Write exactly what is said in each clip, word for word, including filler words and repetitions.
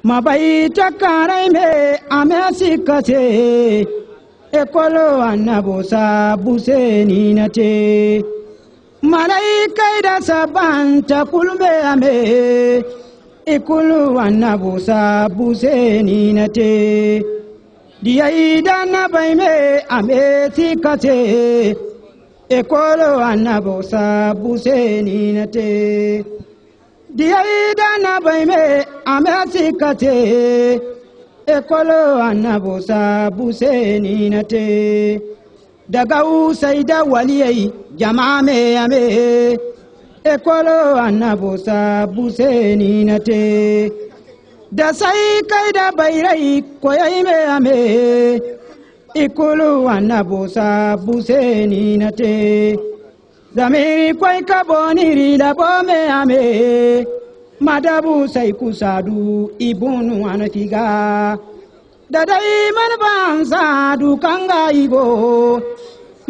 Ma bay takaaray me a me sikka se, ekolo annabo saabu se ni na te. Malaykey da sabbanta kulu me a me, i kulu annabo saabu se ni na te. Diyey da annabey me a me sikka se, ekolo annabo saabu se ni na te. Diyey da annabey me a me sikka se, ekolo annabo saabu se ni na te. Da gawsey da waliyey jama me a me, ekolo annabo saabu se ni na te. Da saykey da bayray koyey me a me, i kulu annabo saabu se ni na te. Zama iri koy ka boŋ iri labo me a me, ma dabu sayku saadu i bunu hanafi ga. Da day mana ba hansa du kaŋ ga i go,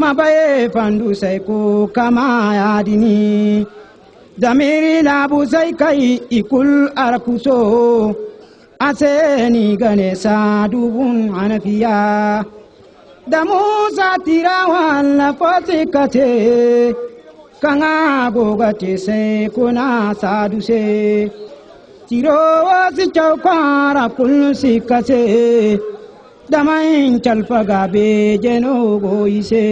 ma baye fandu sayko kama yaadin. Zama iri laabu saykey i kulu arkuso, a se ni ga ne saadu bun hanafiya. Da Musa tira walla fo sikka se, kaŋ a go ga te se kuna saadu se. Tiro wo si caw kwaara kulu sikka se, da manci alfaga beeje no go i se.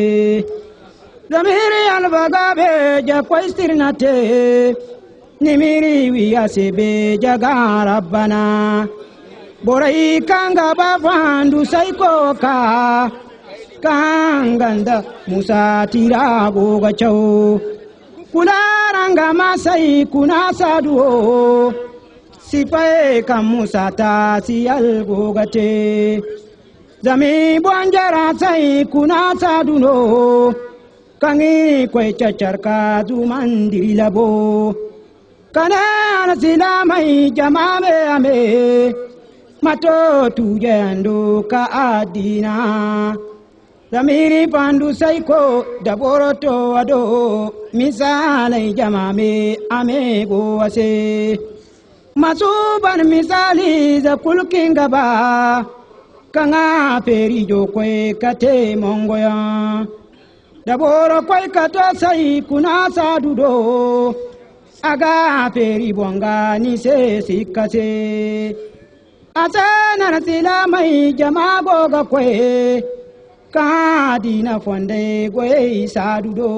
Zama iri alfaga beeje koy sirna te, ni m'iri wi a se beeje ga Rabbana. Borey kaŋ ga ba fandu sayko ka, kaŋ ganda Musa tira go ga caw. Kula araŋ ga ma say kuna saadu wo, sifay kaŋ Musa taasi algo ga te. Zama i boŋ jara say kuna saadu no, kaŋ i koy cacar ka zumandi labo. Ka ne alsilaamey jama me a me, ma to tuujayaŋ do ka addiina. Zama iri fandu sayko da boro to a do, misaaley jama me a me go a se. Ma suuban misaali za kulu kaŋ ga ba, kaŋ a feeri jo koy ka te mongoyaŋ. Da boro koy ka to say kuna saadu do, a ga feeri boŋ ga ni se sikka se. A se no alsilaamey jama go ga koy, ka diina fondey goyey saadu do.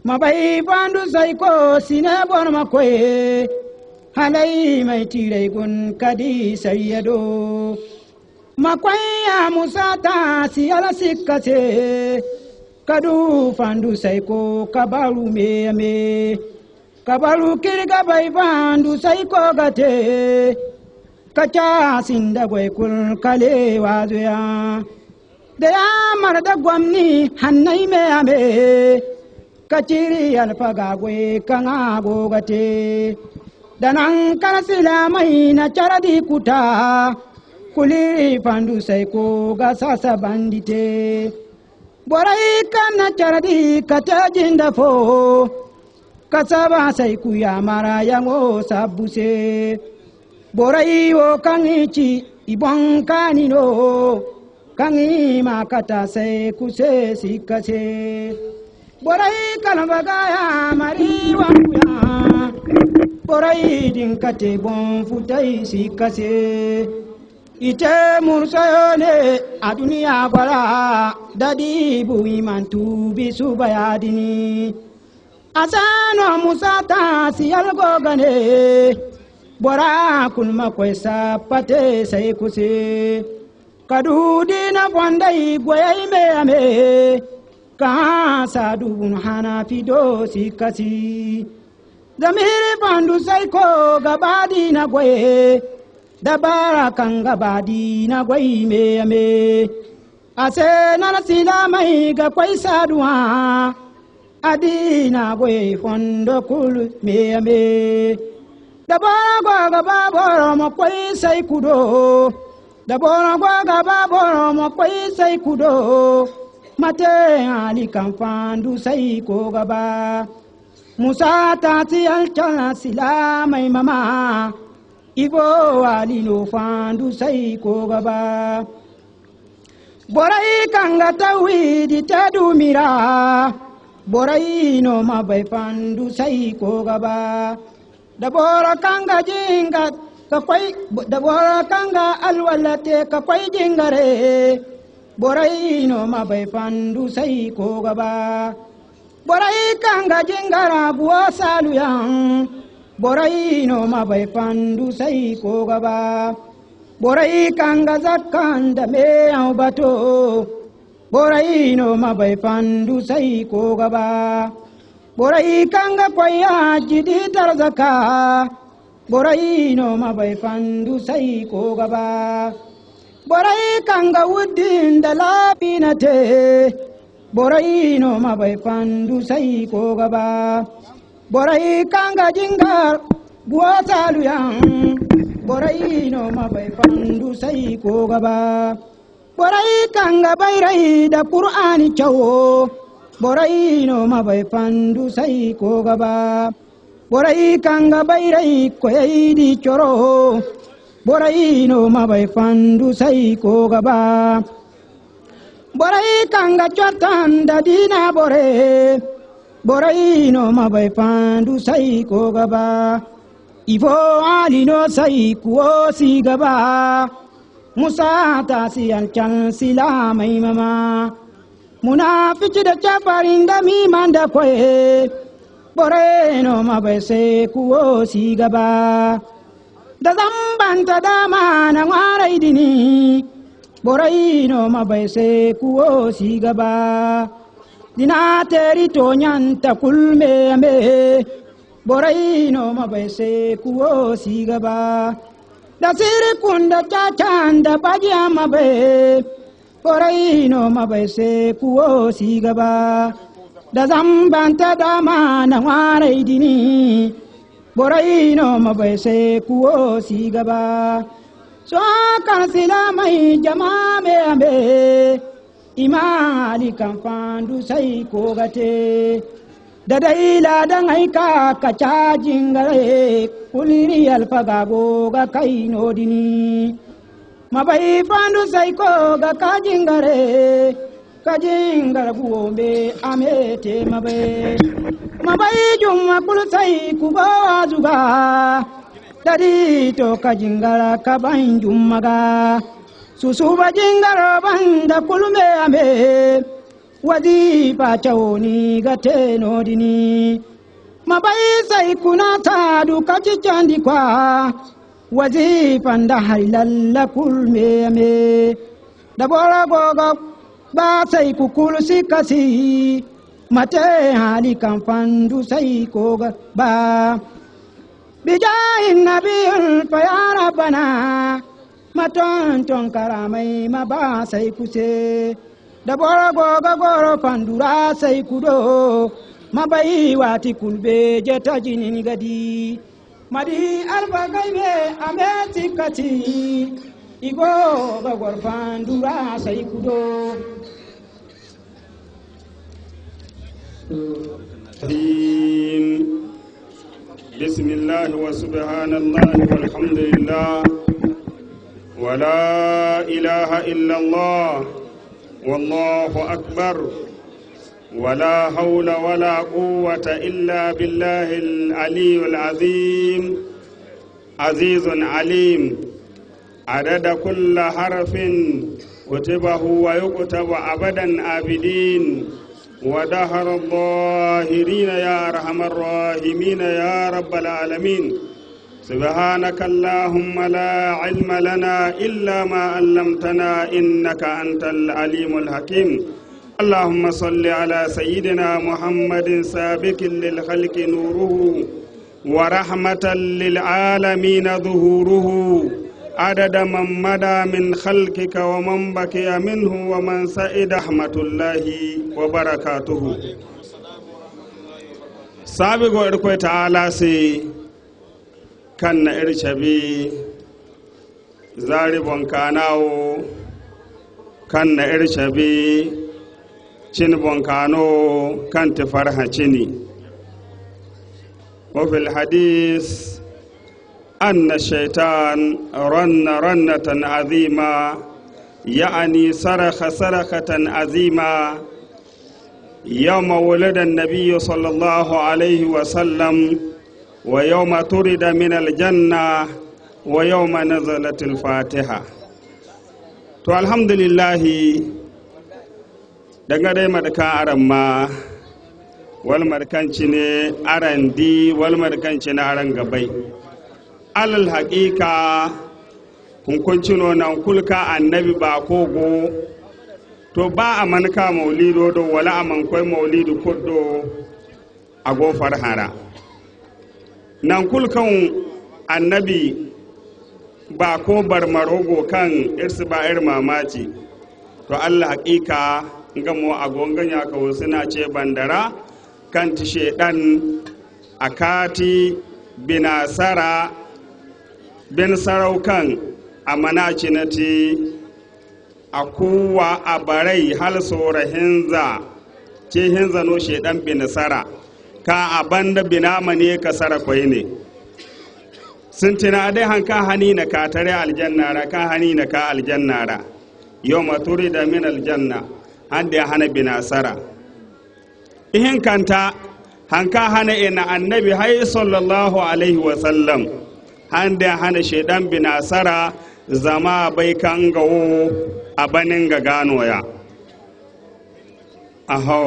Ma bay fandu sayko si ne boro ma koy, halay may tiray gun ka di sariya do. Ma koy ya Musa taasi hala sikka se, ka du fandu sayko ka baru me a me. Ka baru kiri ga bay fandu sayko ga te, ka ca sinda goy kulu kale waazuyaŋ. Da yaamar da gomni hanney me a me, ka ciri alfaga goy kaŋ a go ga te. Da naŋ kaŋ alsilaamey na care di kuta, kulu iri fandu sayko ga sasabandi te. Borey kaŋ na care di ka te jinda fo, ka saba sayku yaamarayaŋo sabbu se. Borey wo kaŋ i ci i boŋ kaani no, kaŋ i ma kata sayku se sikka se. Borey kala baga yaamari wangu ya, borey din ka te boŋ futay sikka se. I te mursayo ne a duniya bora, da di bu i man tuubi suba yaadin. A se no Musa taasi algo ga ne, bora kulu ma koy sappa te sayku se. Ka du diina fondey goyey me a me, ka hã saadu bunu hana fido sikka si. Zama iri fandu sayko ga ba diina goy, da baara kaŋ ga ba diina goy me a me. A se no alsilaamey ga koy saadu hã, a diina goyey fondo kulu me a me. Da boro go ga ba boro ma koy sayku do, da boro go ga ba boro ma koy sayku do, ma te haali kaŋ fandu sayko ga ba. Musa taasi alcala silaamey ma maa, Ifo waali no fandu say ko ga ba. Borey kaŋ ga tawhidi te dumi ra, borey no ma bay fandu say ko ga ba. Da boro kaŋ ga jingar ka koy, da boro kaŋ ga alwala te ka koy jingare, borey no ma bay fandu say ko ga ba. Borey kaŋ ga jingara guwa saaluyaŋ, borey no ma bay fandu say ko ga ba. Borey kaŋ ga zakka nda meyaŋ bato, borey no ma bay fandu say ko ga ba. Borey kaŋ ga koy hajji di tarzaka, borey no ma bay fandu say ko ga ba. Borey kaŋ ga wuddi nda laabina te, borey no ma bay fandu say ko ga ba. Borey kaŋ ga jingar guwa saaluyaŋ, borey no ma bay fandu say ko ga ba. Borey kaŋ ga bayray da Kur'ani cawo, borey no ma bay fandu say ko ga ba. Borey kaŋ ga bayray koyey di coro, borey no ma bay fandu say ko ga ba. Borey kaŋ ga cottan da diina bore, borey no ma bay fandu say ko ga ba. Ifo hali no say kuwo si ga ba. Musa taasi alcal silaamay mama. Munafici da cafari nda miima nda koye, borey no ma bay se kuwo si ga ba. Da zambanta da maana ŋwaarey dini, borey no ma bay se kuwo si ga ba. Dina teeri tooɲanta kulu me a me, borey no ma bay se kuwo si ga ba. Da siri kunda caca nda bajiya ma bay, borey no ma bay se kuwo si ga ba. Da zambanta da maana ŋwaarey dini, borey no ma bay se kuwo si ga ba. Sohõ kaŋ silaamay jama me a me, i ma hali kaŋ fandu say ko ga te. Da day laadaŋey ka ka ca jingare, kulu iri alfaga go ga kay no-din. Ma bay fandu say ko ga ka jingare, ka jingar guwo me a me te ma bay. Ma bay jumma kulu say ku go waazu ga, da di to ka jingar ka ban jumma ga. Susuba jingaro banda kulu me a me, wazifa cawo ni ga te no-din. Ma bay say kuna ta du ka ci candi kwa, wazifa nda hari lalla kulu me a me. Da boro go ga ba say ku kulu si kasi, ma te hali kaŋ fandu say ko ga ba. Bijaahi nabiyul fa ya rabbana, ma tonton karaamay ma ba say ku se. Da boro go ga goro fandu ra say ku do, ma bay waati kulu beeje taji nin ga di. Ma di alfagey me a me si kati, i go ga goro fandu ra say ku do. الرحيم. بسم الله وسبحان الله والحمد لله ولا إله إلا الله والله أكبر ولا حول ولا قوة إلا بالله العلي العظيم. عزيز عليم. عدد كل حرف كتبه ويكتب أبد آبدين. ودهر الظاهرين يا أرحم الراحمين يا رب العالمين. سبحانك اللهم لا علم لنا إلا ما علمتنا إنك أنت العليم الحكيم. اللهم صل على سيدنا محمد سابق للخلق نوره ورحمة للعالمين ظهوره عدد من مضى من خلقك ومن بقي منه ومن سئد رحمة الله وبركاته. Saabi go Irkoy Taala se, kaŋ na iri cabe zaari boŋ kaana wo, kaŋ na iri cabe cin boŋ kaano wo, kaŋ ti farhã cini. وفي الحديث أن الشيطان رن رنة عظيمة، يعني صرخ صرخة عظيمة، يوم ولد النبي صلى الله عليه وسلم، ويوم طرد من الجنة، ويوم نزلت الفاتحة. To, alhamdulillahi, danga day mate kaŋ araŋ ma, wala mate kaŋ cine araŋ di, wala mate kaŋ cine araŋ ga bay. Alal haqiqa, hunkuna cino, naŋ kulu kaŋ annabi baako go, to, ba a mana ka mawlido do, wala a mana koy mawlidi kulu do, a go farhã ra. Naŋ kulu kaŋ annabi baako barmaro go, kaŋ iri si ba iri maamaaci, to, Alla haqiqa, nga mo a go nga ɲa ka wo sina ce banda ra, kaŋ ti Seeɗan, a kaati bina sara, bine saraw kaŋ a mana cine ti. A kuuwa a baray hala soora hinza, ce hinza no Seeɗan bine sara, ka a banda bina ma ne ka sara koyne. Sintina day haŋ kaŋ hane i na ka taray aljanna ra, kaŋ hane i na ka aljanna ra. Yawma turida min aljanna, hande a hana bina sara. Ihinkanta, haŋ kaŋ hane i na annabi hay, sallallahu alayhi wa sallam, hande a hane Seeɗan bina sara, zama a bay kaŋ nga wo, a bane nga ga nooya. Aho,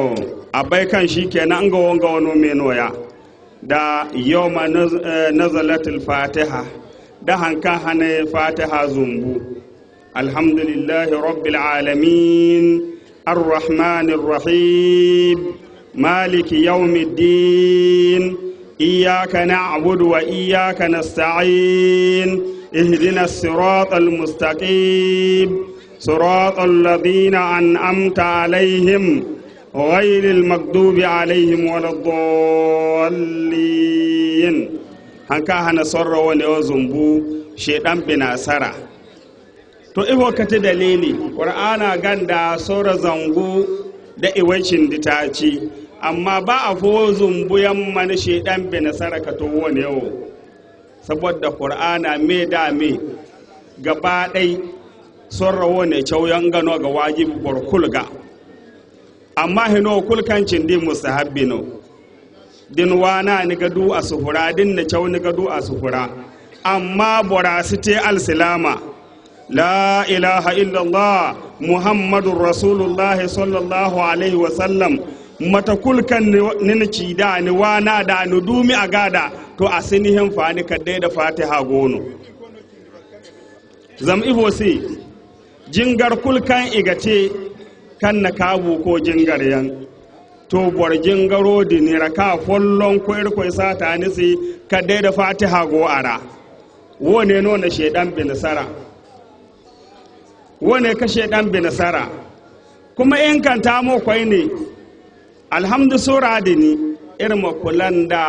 a bay kaŋ shi kenan nga wo, nga wo no me nooya. Da yawma naz-, eh, nazalatil Fatiha, da haŋ kaŋ hane Fatiha zumbu. الحمد لله رب العالمين، الرحمن الرحيم، مالك يوم الدين، إياك نعبد وإياك نستعين، اهدنا الصراط المستقيم، صراط الذين أنعمت عليهم، غير المغضوب عليهم ولا الضالين. Haŋ kaŋ hane sorro wane wo zumbu, Seeɗan bina sara. To, ifo ka ti dalili? Qur'ana gonda sora zangu da iway cindi taaci, amma ba afo zumbuyaŋ mana Seeɗan bine sara ka to woone wo. Saboda Qur'ana me da me gaba ɗay, sorra woone cawyaŋ nga no ga waajibi boro kulu ga. Amma hino kulu kaŋ cindi mustahabbi no. Da ni waana, ni ga du a sufura, da ni na caw, ni ga du a sufura. Amma bora si te alsilaama. La ilaha illallah, Muhammadun Rasulullah, sallallahu alaihi wa sallam. Mate kulu kaŋ ni, ni na ci da, ni waana da, ni duumi a ga da, to, a si ni hinfaani kala day da Fatiha go no. Zama ifo se? Jingar kulu kaŋ i ga te, kaŋ na kaabu ko jingar yaŋ, to, boro jingaro din ra ka folloŋ ko Irkoy saata ni se, kala day da Fatiha go a ra. Woone no na Seeɗan bine sara. Woone ka Seeɗan bine sara. Kuma ihinkanta mo koyne, Alhamdu sura din, iri ma kula nda,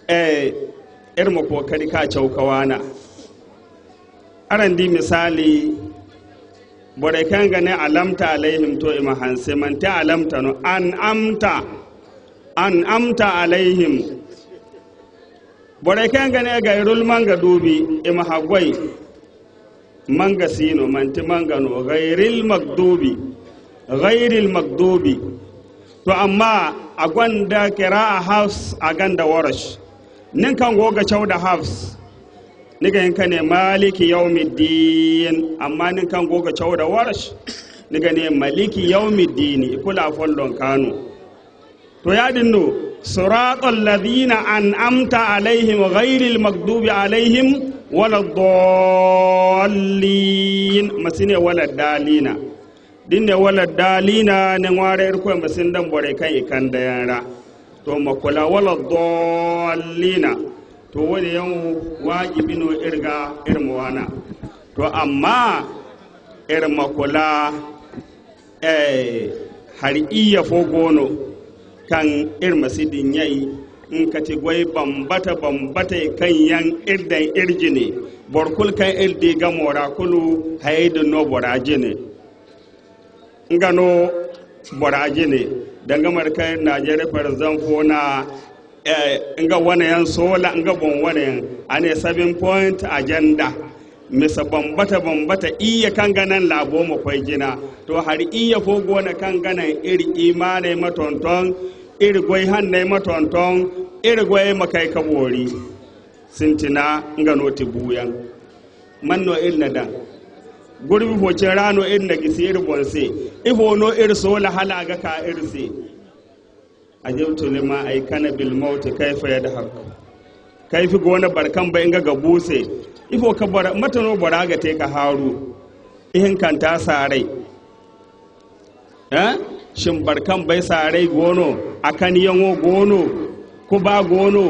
eh, iri ma kookari ka caw ka waana. Araŋ di misaali, borey kaŋ ga ne alamta alayhim, to, i ma hanse, manti alamta no, an amta, an amta alayhim. Borey kaŋ ga ne gayrul manga duubi, i ma haggoy. Manga si no, manti manga no, gayril magdubi, gayril magdubi. To, amma a gonda kira a Hafs, a gonda Warash. Nin kaŋ go ga caw da Hafs, ni ga hin ka ne Maliki yawmiddin, amma nin kaŋ go ga caw da Warash, ni ga ne Maliki yawmiddini, i kulu a folloŋ ka no. To, yaadin no, siratal ladina an'amta alaihim ghairil maghdubi alaihim wala dallin. Ma si ne wala dalina. Din ne wala dalina, ne ŋwaara Irkoy ma si ni daŋ borey kaŋ i kande yaŋ ra. To, ma kula wala dallina. To, wo-din yaŋ wo waajibi no iri ga, iri ma waana. To, amma iri ma kula, eh, hari iyye fo go no kaŋ iri ma si diɲɲay, nga ti goy bambata bambatey kaŋ yaŋ iri daŋ iri jine. Boro kulu kaŋ iri di gamo ra kulu, hayey din no bora jine. Nga no bora jine. Danga mate kaŋ iri Najeriya faranzan fo na Nga wane yaŋ soola nga boŋ wane yaŋ. A ne seven point agenda. Misa bambata bambata iyye kaŋ ga naŋ laabo ma koy jina. To, hari iyye fo go no kaŋ ga naŋ iri imaaney ma tonton, iri goy hanney ma tonton, iri goyey ma kay ka boori. Sintina nga no ti buuyaŋ. Man no iri na daŋ? Gurbi fo cine ra no iri na gisi iri boŋ se. Ifo no iri soola hala a ga ka iri se? Ajibtu liman aykana bil mawti kayfa yadhak. Kayfi go no boro kaŋ bay nga ga bu se. Ifo ka bora, mate no bora ga te ka haaru? Ihinkanta saaray. Eh? Shin boro kaŋ bay saaray go no, a kanyaŋo go no, kuba go no?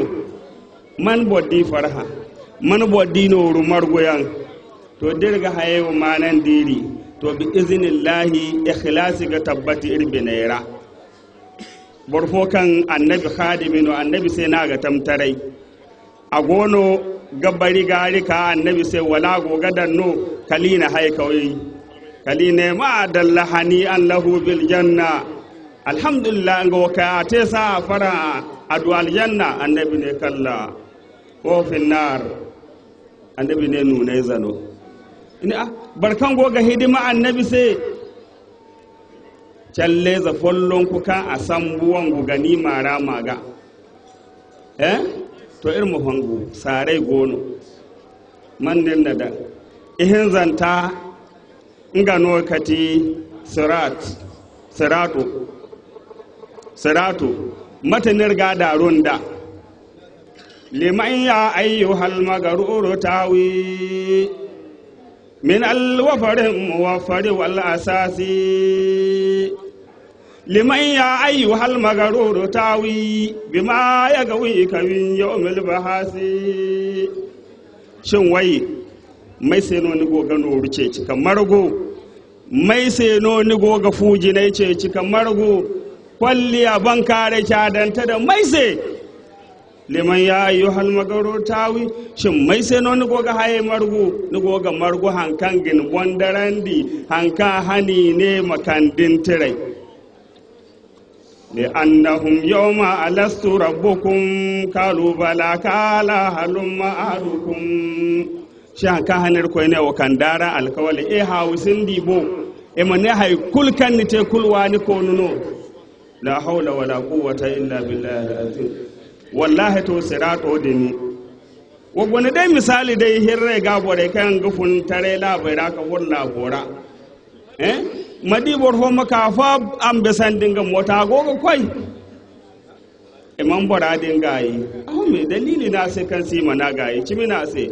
Man boro di farhã? Man boro di nooru marguyaŋ? To, da iri ga hayey wo maanandi iri, to, bi iznillahi, ikhlaasi ga tabbati iri biney ra. Boro fo kaŋ Annabi haadimi no, Annabi se no a ga tamtaray. A go no ga bari gaari ka Annabi se, wala a go ga daŋ no? Kala i na hay kaway. Kala i ne, "Maadalla, hanii'an lahu bil janna." Alhamdulillah, nga wo kay a te saa'a farhã, a du aljanna. Annabi ne, "Kalla, huwa fin naar." Annabi ne, "Nuunayze no." I ne, "Ah, boro kaŋ go ga hidima Annabi se." Calleeze follonku kaŋ a sambu wangu ganiima ra ma ga. Eh? To, iri ma hongu, saaray go no. Man no iri na daŋ? Ihinzanta, nga no kati sirat, siratu, siratu. Mate no iri ga a daaru nd'a? Liman ya ayyuhal magaruru tawi. Min alwafarin muwaffari wal asasi. Liman ya ayyuhal magaruru tawi bima ya gawi ka min yawmil bahasi. Shin wai, mai se no ni go ga nooru ceeci ka margu? Mai se no ni go ga fuujinay ceeci ka margu? Kwalliya bankaaray caadante da mai se? Liman ya ayyuhal magarur tawi. Shin mai se no ni go ga hayey margu? Ni go ga margu haŋ kaŋ ga ni boŋ darandi, haŋ kaŋ hani ne ma kandin tiray. Li annahum yawma alastu rabbukum, kalu bala, kala halumma ahadukum. Shin haŋ kaŋ hani Irkoy ne wo kanda ra alkawali, e haawi sindi bo, e ma ne hay kulu kaŋ ni te kulu waani koonu no. La hawla wala quwwata illa billahi al-azim. Wallahi, to, sirato din. Wa guna day misali day hirre ga borey kaŋ ga fun taray laabey ra ka furo laabo ra. Eh? Ma di boro fo ma ka fa a ma besandi nga moota go ga koy. I man bora din gaayi. Aho me dalili na se kaŋ si mana gaayi. Cimi na se.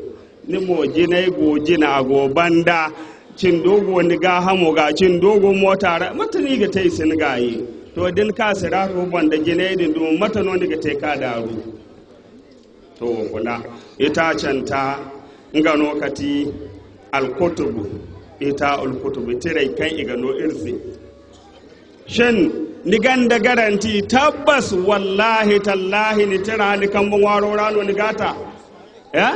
Ni mo jinay go jina go banda. Cindo go ni gaahamo ga, cindo go moota ra. Mate no i ga te i si ni gaayi? To, din ka siraato banda jinay din dumi, mate no ni ga te ka daaru? To, kula. Itaacanta, nga no kati alkutubu. Ita alkutubu, tiray kaŋ i ga no iri se. Shin ni ganda garanti? Tabbas, wallahi, tallahi, ni tira ni kambe ŋwaaro ra no ni gata. Eh?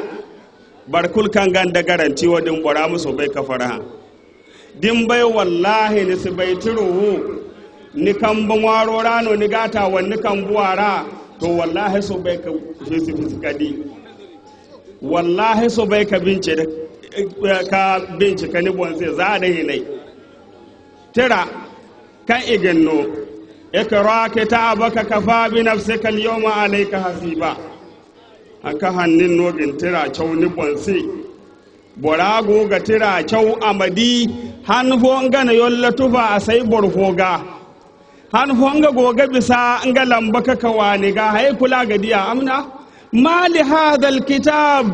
Boro kulu kaŋ ganda garanti wo din, bora ma soobay ka farhã. Din bay, wallahi, ni si bay tiro wo, ni kambe ŋwaaro ra no ni gata, wala ni kambuwa ra, to, wallahi, soobay ka fisi-fisi ka di. Wallahi, soobay ka bince da, ka bince ka ni boŋ se za da hinay. Tira kaŋ i ga no, ikra kitabaka kafa bi nafsika al-yawma alayka hasiba. Haŋ kaŋ hannin no ga ni tira caw ni boŋ se. Bora go ga tira caw, a ma di han fo nga na yolla tufa a say boro fo ga. Han fo nga go ga bisa nga lamba ka ka waani ga, hay kulu a ga di a amna. Ma li hadha al-kitab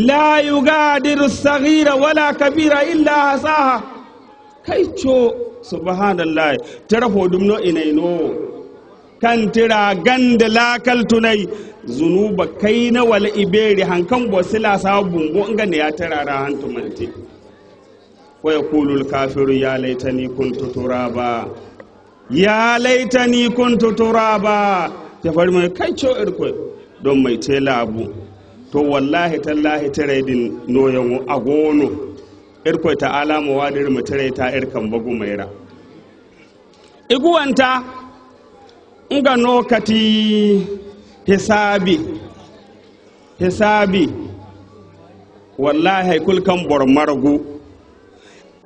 la yugadiru saghira wala kabira illa ahsaha. Kay co, subhanallah, tira fo dumi no i n'ay no wo. Kaŋ tira ganda laakal tunay, zunuba kayna wala ibeeri, haŋ kaŋ boro si laasaabu bumbo, nga ne ya tira ra hantumante. Wa yaqulu al-kafiru ya laytani kuntu turaba. Ya laytani kuntu turaba. Cafari mo ne, kay co Irkoy, don m'ay te laabu. To, wallahi, tallahi, tiray din nooyaŋo a go no. Irkoy Ta'ala ma waani iri ma tiray ta iri kambe gumay ra. Iguwanta, nga no kati Hisaabi, hisaabi. Wallahi, hay kulu kaŋ boro margu,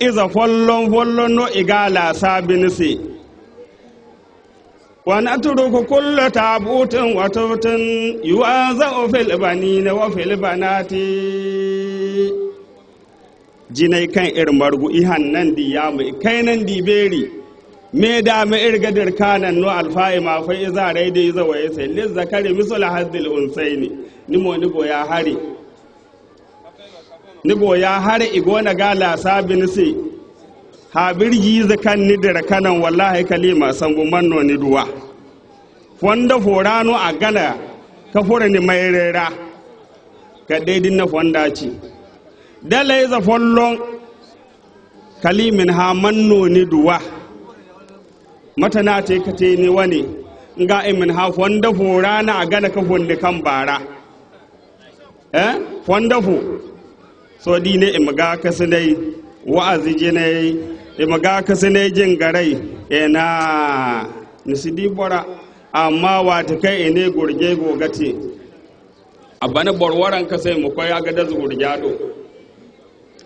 ize folloŋ folloŋ no i ga a laasaabi ni se. Wa natruku kulla taabuutin wa tubtin yuwaaza'u fil baniina wa fil banaati. Jinay kaŋ iri margu, i hannandi yaama, i kaynandi beeri. Me da me iri ga dira ka naŋ no alfa i ma fay ize haray da ize wayey se. Lizzakari mislu hazzil unsayni. Ni mo ni go ya hari. Ni go ya hari, i go no ga laasaabi ni se. Haabirji ize kaŋ ni dira ka naŋ, wallahi, kala i ma sambu, man no ni duwa? Fondo fo ra no a gana ka furo ni mayray ra. Kala day da ni na fonda ci. Da layze folloŋ, kala i ma ni hã, man no ni duwa? Mate no a te ka te ni wane? Nga i ma ni hã, fondo fo ra no a gana ka fun ni kamba ra. Eh? Fondo fo. Sohõ da i ne i ma gaakasinay, wa'azi jinay, i ma gaakasinay jingaray, i na, ni si di bora. Amma waati kaŋ i ne gurjay go ga te, a bana boro waranka se i ma koy Agadez gurja do.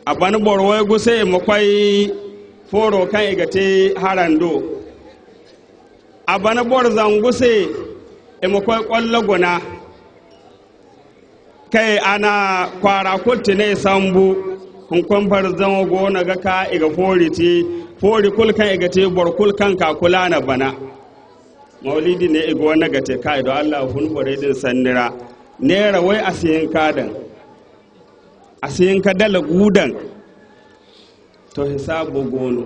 A bana boro waygu se i ma koy fooro kaŋ i ga te haran do. A bana boro zangu se i ma koy Kwallo guna. Kay a na kwaara kulu tinay sambu, hunkuna farzaŋo go no ga ka i ga foori te, foori kulu kaŋ i ga te, boro kulu kaŋ ka kulu a na bana. Mawlidi ne i go no ga te, kay do Allah fun borey din sanni ra. Neera way a si hin ka daŋ. A si hin ka dala gu daŋ. To, hisaabo go no.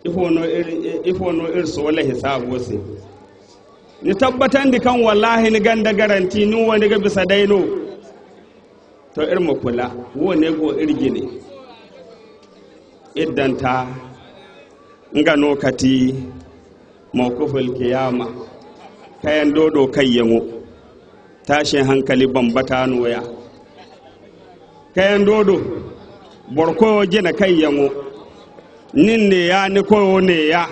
Ifo no iri, ifo no iri soola hisaabo se? Ni tabbatandi kaŋ wallahi ni ganda garanti, ni wo ni ga bisa day no. To, iri ma kula, wo ne go iri jine. Iddanta, nga no kati mawkuful kiyama, kayan dodo kayyaŋo. Tashin hankali bambata nooya. Kayan dodo, boro koyo jina kayyaŋo. Nin neeya, ni koyo neeya.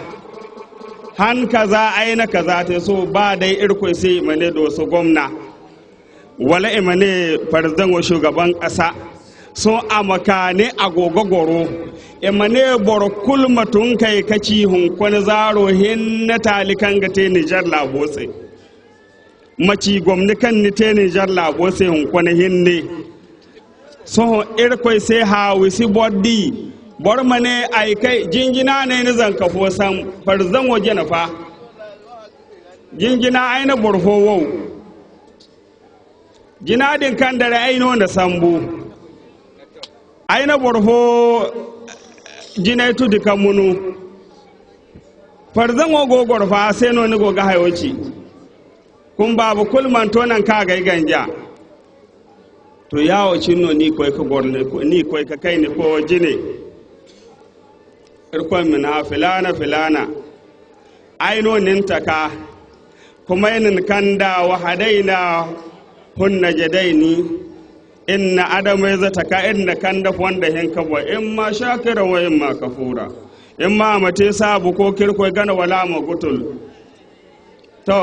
Han kaza, ay na kaza te. Sohõ ba day Irkoy se i ma ne Dooso gomna, wala i ma ne farzaŋo shugaban kasa. Sohõ a ma ka ne a go ga goro. I ma ne boro kulu ma tun kay ka ci hunkuna zaaro hinne taali kaŋ ga te Nijar laabo se. Ma ci gomni kaŋ ni te Nijar laabo se hunkuna hinne. Sohõ Irkoy se haawi si boro di. Boro ma ne ay kay, jinjina no ay na zanka fo sam, farzaŋo jina fa. Jinjina ay na boro fo wow. Jina din kaŋ dare ay no na sambu. Ay na boro fo jinay tudi ka munu. Farzaŋo go goro fa, a se no ni go ga hayo ci. Kun baaba kulu mana to naŋ kaŋ a ga ay ganja. To, yaawo cine no ni koy ka goro, ni koy ka kay ni koyo jine. Irkoy ma ne, filaana, filaana, ay no nin taka, kuma ay na ni kanda, wa hadayna hun najadayni. Iri na adamayze taka, iri na kanda fondo hinka boŋ, imma shakiran wa imma kafura. Imma a ma te saabu ko ka Irkoy gana, wala a ma gutul. To,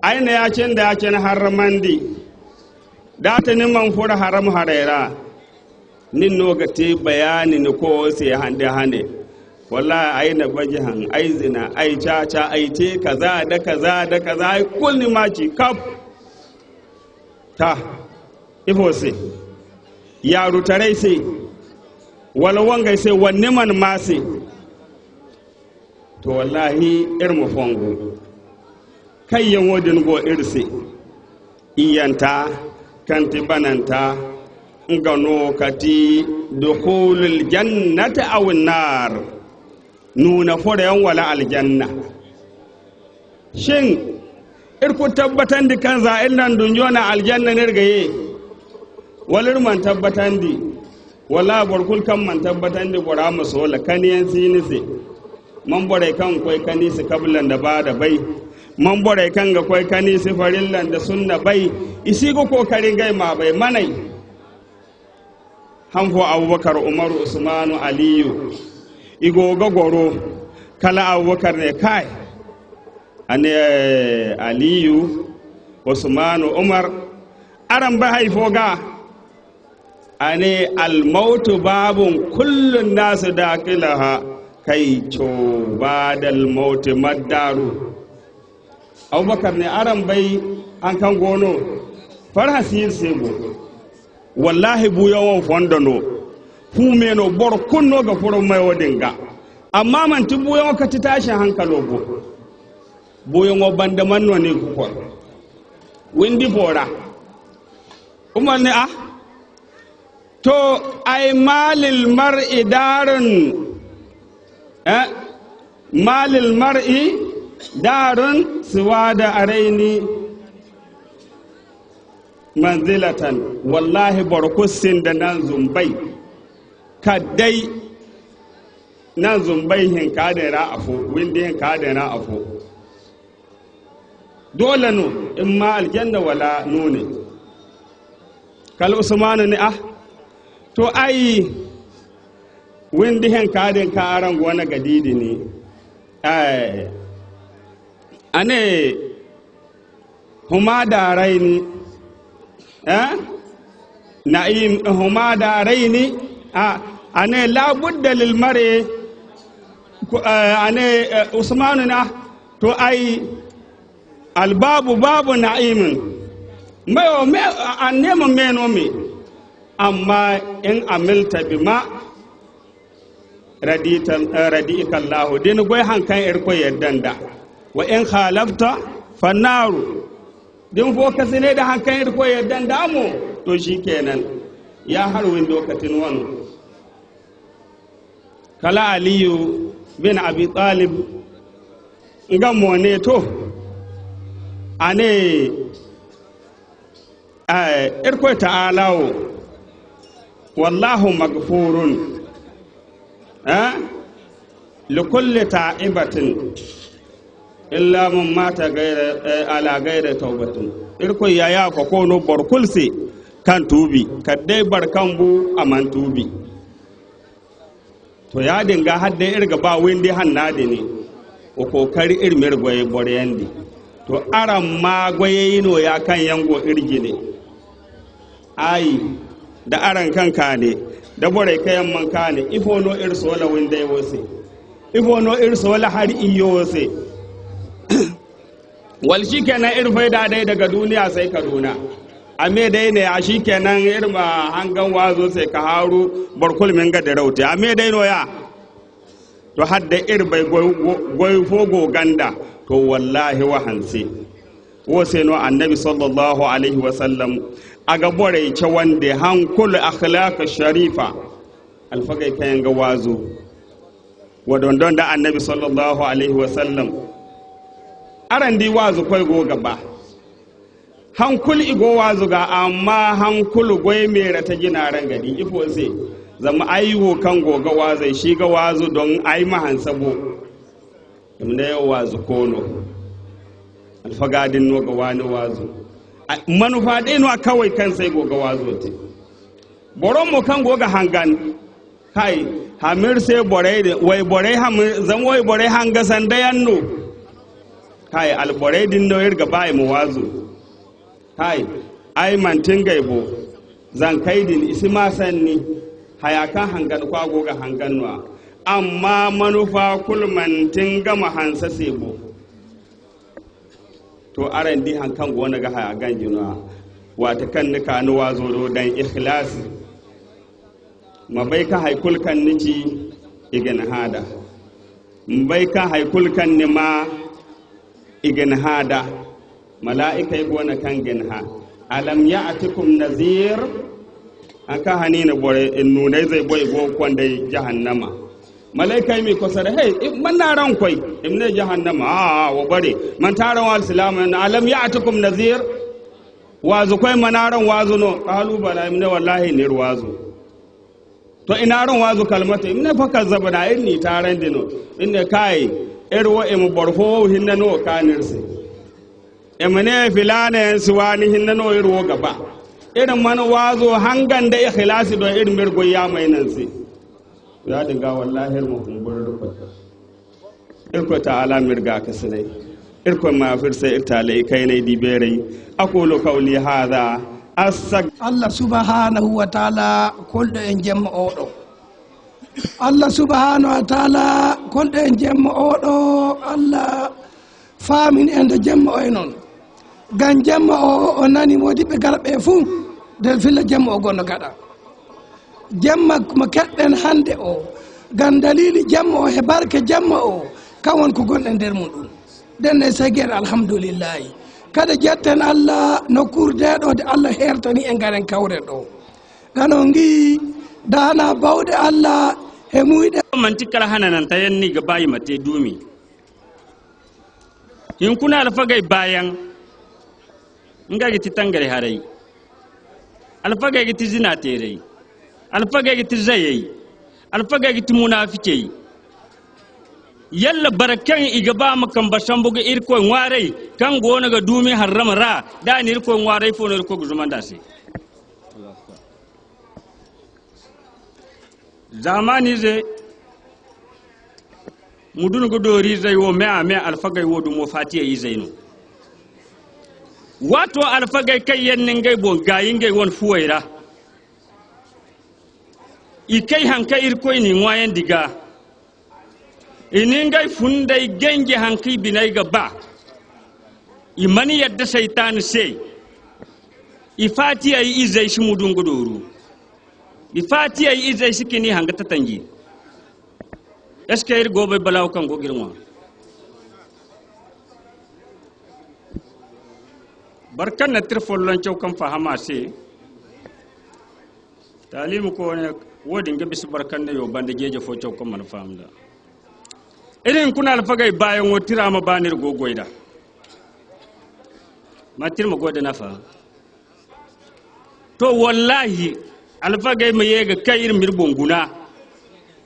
ay na ya-cine nda ya-cine harramandi. Da a te ni mana furo haram haray ra, nin no ga te bayaani ni koyo se hande hane. Wallahi, ay na baji haŋ, ay zina, ay caca, ay te kaza da kaza da kaza, ay kulu ni ma ci kap. Ta, ifo se? Yaarutaray se, wala wangay se, wala ni mana ma se? To, wallahi, iri ma fongu. Kayyaŋo din go iri se. Iyanta kaŋ ti bananta, nga no ka ti dukhulul jannati aw naar. Nuuna foroyaŋ wala aljanna. Shin iri kulu tabbatandi kaŋ za iri naŋ dunjo no aljanna no iri ga ye? Wala iri mana tabbatandi? Wallahi, boro kulu kaŋ mana tabbatandi, bora ma soola, kaniyaŋ si ni se. Man borey kaŋ ga koy kani si kabila nda baada bay. Man borey kaŋ ga koy kani si farilla nda sunna bay. I si ga kookari ngey ma bay maney. Han fo Abubakar, Umaru, Usmanu, Aliyu, i go ga goro. Kala Abubakar ne, kay, a ne, Aliyu, Usmanu, Umar, araŋ bay hay fo ga? A ne, "Almautu babun kullun nasu dakilaha, kai co ba da almauti maddaru." Abubakar ne, "Araŋ bay haŋ kaŋ go no? Farhã si iri se bo. Wallahi, buuyaŋo fondo no, fu me no, boro kulu no ga furo mayo din ga. Amma manti buuyaŋo kati taashin hankalo bo. Buuyaŋo banda man no ni ga kor? Windi fo ra." Umar ne, "Ah, to, ay ma lil mar'i darun, eh, ma lil mar'i darun siwa da araini manzilatan." Wallahi, boro kulu sinda naŋ zumbay, kala day naŋ zumbay hinka din ra afo, windi hinka din ra afo. Doole no in ma aljanna wala noone. Kala Usmanu ne, "Ah, to ay windi hinka din kaŋ araŋ goono ga di din, eh, a ne, huma daarayni, eh, na'im, huma daarayni, a, a ne, la budda lil mar'i, ku-, eh, a ne, eh, Usmanu na, to ay, albabu babu na'imin. Mayo me, a, a ne ma me no me, amma in amilta bima radita, eh, radika Allahu, din goy haŋ kaŋ Irkoy yadda nda. Wa in khalafta fannaru. Din fo ka sine da haŋ kaŋ Irkoy yadda nda mo, to shi kenan. Ya har windo ka tin wano." Kala Aliyu bin Abi Talib, nga mo ne, to, a ne, eh, Irkoy Ta'ala wo, wallahu magfurun, eh, likulli ta'ibatin, illa man mata gaira, eh, ala gaira taubatin. Irkoy ya ya ko kono boro kulu se kaŋ tuubi, kala day boro kaŋ bu a man tuubi. To, yaadin ga, hala day iri ga ba windi hanna din, wa kookari iri ma iri goyey boroyandi. To, araŋ ma goyey nooya kaŋ yaŋ go iri jine. Ay, da araŋ kaŋ kaane, da borey kaŋ yaŋ mana kaane, ifo no iri soola windey wo se? Ifo no iri soola hari iyyo wo se? Wala shi kenan iri fayda day daga duniya sai Kaduna? A me day ne, a shi kenan iri ma hangan waazo se ka haaru, boro kulu ma nga diraw te. A me day no ya? To, hala day iri bay goy, goy fo go ganda, to, wallahi, wa hanse. Wo se no Annabi sallallahu alaihi wa sallam, a ga borey cawandi han kulu akhlaq sharifa, alfagey kaŋ yaŋ ga waazu. Wa dondon da Annabi sallallahu alaihi wa sallam. Araŋ di waazu koy go ga ba. Han kulu i go waazu ga, amma han kulu goy meera ta jina ra nga di. Ifo se? Zama ay wo kaŋ go ga waazey, si ga waazu don ay ma hanse bo. I ma ne waazu koono. Alfaga din no ga waani waazu. A, manufa day no a kaway kaŋ se ay go ga waazo te. Boro mo kaŋ go ga hangan, hay, hamir se borey din, wayborey hamir, zama wayborey hanga sanda yaŋ no. Hay, alborey din no iri ga ba i ma waazu. Hay, ay manti ngey bo, zankey din, i si maa sanni. Haya kaŋ hangan kwa go ga hangan no a. Amma manufa kulu manti nga ma hanse se bo. To, araŋ di haŋ kaŋ goono ga haya ganji no a. Waati kaŋ ni ka ni waazo do daŋ ikhlasi, ma bay kaŋ hay kulu kaŋ ni ci, i ga ni hã d'a. Ma bay kaŋ hay kulu kaŋ ni maa, i ga ni hã d'a. Malaa'ikey go no kaŋ ga ni hã. Alam ya'tikum nazir? Haŋ kaŋ haniina borey, nuunayzey boy go ga konday jahannama. Malaykey m'i kosara, hey, i, man n'araŋ koy? I ma ne, jahannama. A, a, wa bare. Manti araŋ wo alsilaama yaŋ no? Alam ya'tikum nazir? Waazukoy mana araŋ waazu no? Qaalu bala. I ma ne, wallaahi, i n'iri waazu. To, i n'araŋ waazu kala mate? I ma ne, fakazzabna, iri n'i taarandi no. I ma ne, kaay, iri wo, i ma boro fo wo hinne no kaanu iri se. I ma ne, filaana yaŋ si waani hinne no iri wo ga ba. Iri mana waazo hanga nda ikhlaasi do iri m'iri goy yaamay naŋ se. Yaadin ga, wallaahi, iri ma humburu Irkoy. Irkoy Taala m'iri gaakasinay. Irkoy ma firi se iri taaley kaynay di beeray. Aqulu qawli hadha, astag- Allah subhanahu wa taala kulu en jemma o do. Allah subhanahu wa taala kulu en jemma o do. Allah faamini en da jemma o e non. Gan jemma o, o nani moodiɓɓe garɓe fu, del filla jemma o gondo gaɗa. Jemma ma keɗɗen hande o, gan dalili jemma o he barke jemma o, kan won ko gonɗen nder mum ɗum. Den ne seger alhamdulillahi. Kada jetten Allah no kurde ɗo de Allah hertani en garen kawren ɗo. Gano ngi dana bawɗe Allah he muyɗe. Manti kala hanananta yan ni ga bayi ma te dumi. Hinkuna alfagey baayaŋ, ngey ga ti tangari haray. Alfagey ga ti zina-teerey. Alfagey ga ti zayey. Alfagey ga ti munaaficey. Yalla boro kaŋ i ga ba ma kambe sambu ga Irkoy ŋwaaray, kaŋ goono ga duumi harrama ra, da a na Irkoy ŋwaaray, ifo no Irkoy ga zumandi a se? Zaamaani ize, mudun ga doori izey wo, me a me alfagey wo dumo Fatiya izey no. Waato alfagey kaŋ yaŋ na ngey boŋ gaayi ngey wane fuwey ra, i kay haŋ kaŋ Irkoy n'i ŋwaayandi ga. I na ngey fundey ganji haŋ kaŋ i biney ga ba. I mana yadda Saytan se. I Fatiyey izey si mudun ga dooru. I Fatiyey izey si kini hanga tatanji. Est-ce que iri go bay balaawo kaŋ go ga iri ŋwa? Boro kaŋ na tira folloŋ caw kaŋ faham a se. Taaliimi koone, wo-din ga bisa boro kaŋ na yo banda jeeje fo caw kaŋ mana faham nd'a. Iri hunkuna alfagey baayaŋo tira ma ba no iri go ga goy nd'a. Ma tira ma goy nda nafa. To, wallahi, alfagey ma ye ga kay iri ma iri boŋ guna.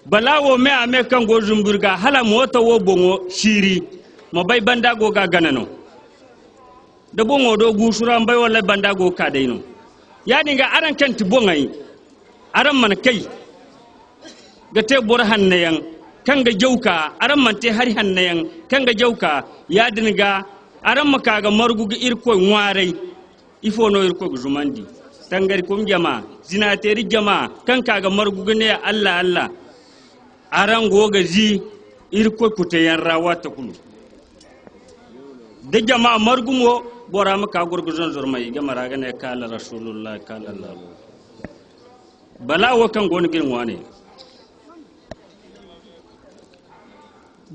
Balaawo me a me kaŋ go zumbu iri ga, hala mooto wo boŋo siiri, ma bay banda go ga gana no. Da boŋo do guusu ra, ma bay wallaahi banda go ga ka day no. Yaadin ga, araŋ kaŋ ti boŋey, araŋ mana kay ga te boro hanno yaŋ kaŋ ga jaw ka, araŋ mana te hari hanno yaŋ kaŋ ga jaw ka. Yaadin ga, araŋ ma ka ga margu ga Irkoy ŋwaaray. Ifo no Irkoy ga zumandi? Tangari kum jama, zina-teeri jama, kaŋ ka ga margu ga ne, Alla, Alla. Araŋ go ga zi Irkoy kuteyaŋ ra waati kulu. Da jama margu mo, bora ma ka goro ga zonzormay i game ra ga ne, kaala Rasulullah, kaala Allah. Bala wo kaŋ go no ga iri ŋwaanay.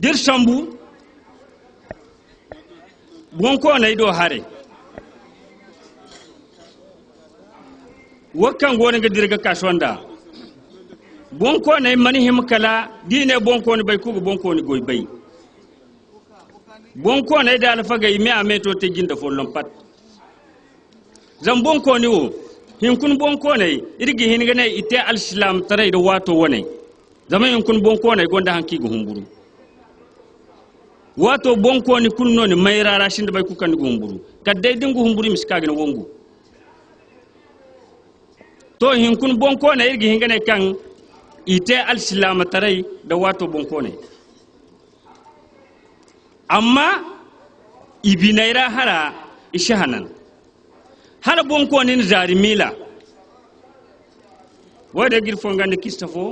Da iri sambu, bonkooney do haray. Wo kaŋ go no ga dira ga ka sonda. Bonkooney mana hima kala, da i ne bonkooni bay, kulu ga bonkooni goy bay. Bonkooney da alfagey me a me to te jinde folloŋ pat. Zama bonkooni wo, hinkuna bonkooney, iri ga hin ga ne i te alsilaamataray da waato wane. Zama hinkuna bonkooney gonda haŋ kaŋ i ga humburu. Waato bonkooni kulu no ni mayra ra sinda bay kulu kaŋ ni ga humburu. Kala day da ni ga humburu, i ma si ka ga ni wangu. To, hinkuna bonkooney, iri ga hin ga ne kaŋ i te alsilaamataray da waato bonkooney. Amma i biney ra hara i si hanan. Hala bonkooni na zaari miila. Wo-din ga iri fongandi kista fo.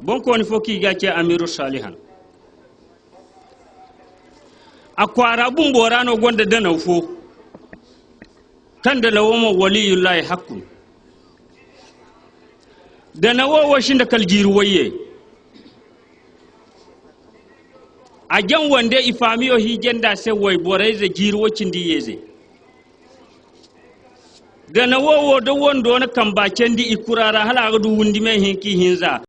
Bonkooni fo kaŋ i ga ce Amiru Salihan. A kwaara bumbo ra no gonda danaw fo, kaŋ danawo mo waliyullahi hakkun. Danawo wo sinda kala jiiri wayye. A jaŋ wande i faamiyo hiijanda se wayborey ze jiiri way cindi iyye ze. Danawo wo da wando na kamba candi i kura ra, hala a ga du windi me hinka i hinza.